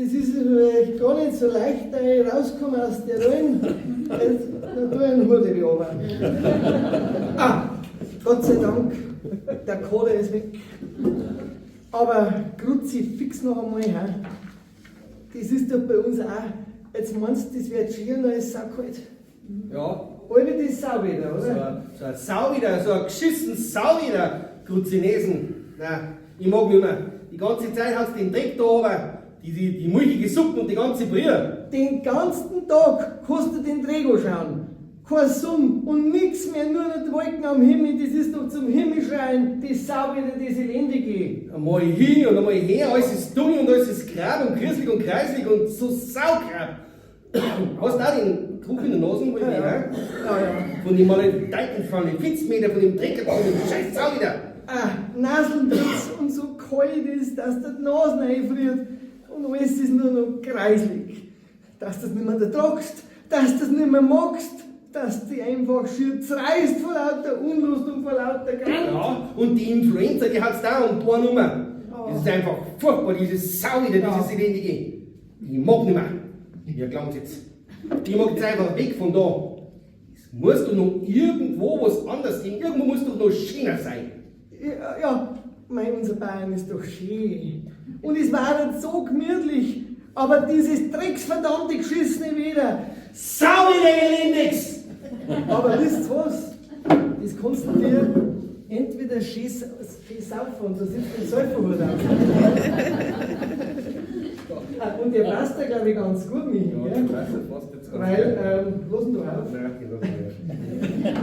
Das ist echt gar nicht so leicht, da ich rauskomme aus der Rollen. Jetzt, da tue ich einen Hut runter. Ah, Gott sei Dank, der Kohle ist weg. Aber Kruzifix noch einmal, hä? Das ist doch bei uns auch. Jetzt meinst du, das wird schön, da ist es saukalt. Ja, Alle das Sauwetter, so oder? ein Sau wieder, so ein geschissen Sau wieder, Kruzinesen. Nein, ich mag nicht mehr. Die ganze Zeit hat's den Dreck da oben, die milchige Suppe und die ganze Brühe. Den ganzen Tag kannst du den Dreck anschauen. Kein Sonne und nix mehr, nur noch die Wolken am Himmel, das ist doch zum Himmel schreien, das Sauwetter, das Elendige. Einmal hin und einmal her, alles ist dunkel und alles ist grab und grisselig und kreislig und so saugrab. Hast du auch den Druck in der Nase, wo ich Ja, ja, ja. Ja, ja. Von den Maledeiten, von den Fitzmeter, von dem Dreck, von dem scheiß Sau wieder. Ah, Naseldritz und so kalt ist, dass dir die Nase einfriert und alles ist nur noch kreislig. Dass du das nicht mehr ertragst, dass du das nicht mehr magst, dass du dich einfach schier zerreißt vor lauter Unlust und vor lauter Grant. Ja, und die Influenza, die hat's da und paar Nummer. Das ist einfach furchtbar, dieses Sau wieder, dieses Elendige. Ich mag nicht mehr. Mir glaubt's jetzt. Ich mag jetzt einfach weg von da. Es muss doch noch irgendwo was anderes geben. Irgendwo muss doch noch schöner sein. Ja, ja, mei, unser Bayern ist doch schön. Und es war nicht so gemütlich, aber dieses drecksverdammte geschissene Wetter. Sau wieder, Elendigs! Aber wisst ihr was? Das kannst du dir entweder schön, schön saufen und so sitzt du im Säuferhut auf. Ah, und der passt da, glaube ich, ganz gut, Michi. Gell? passt jetzt Weil, lass ihn doch auf. Nein, ich lass ihn nicht.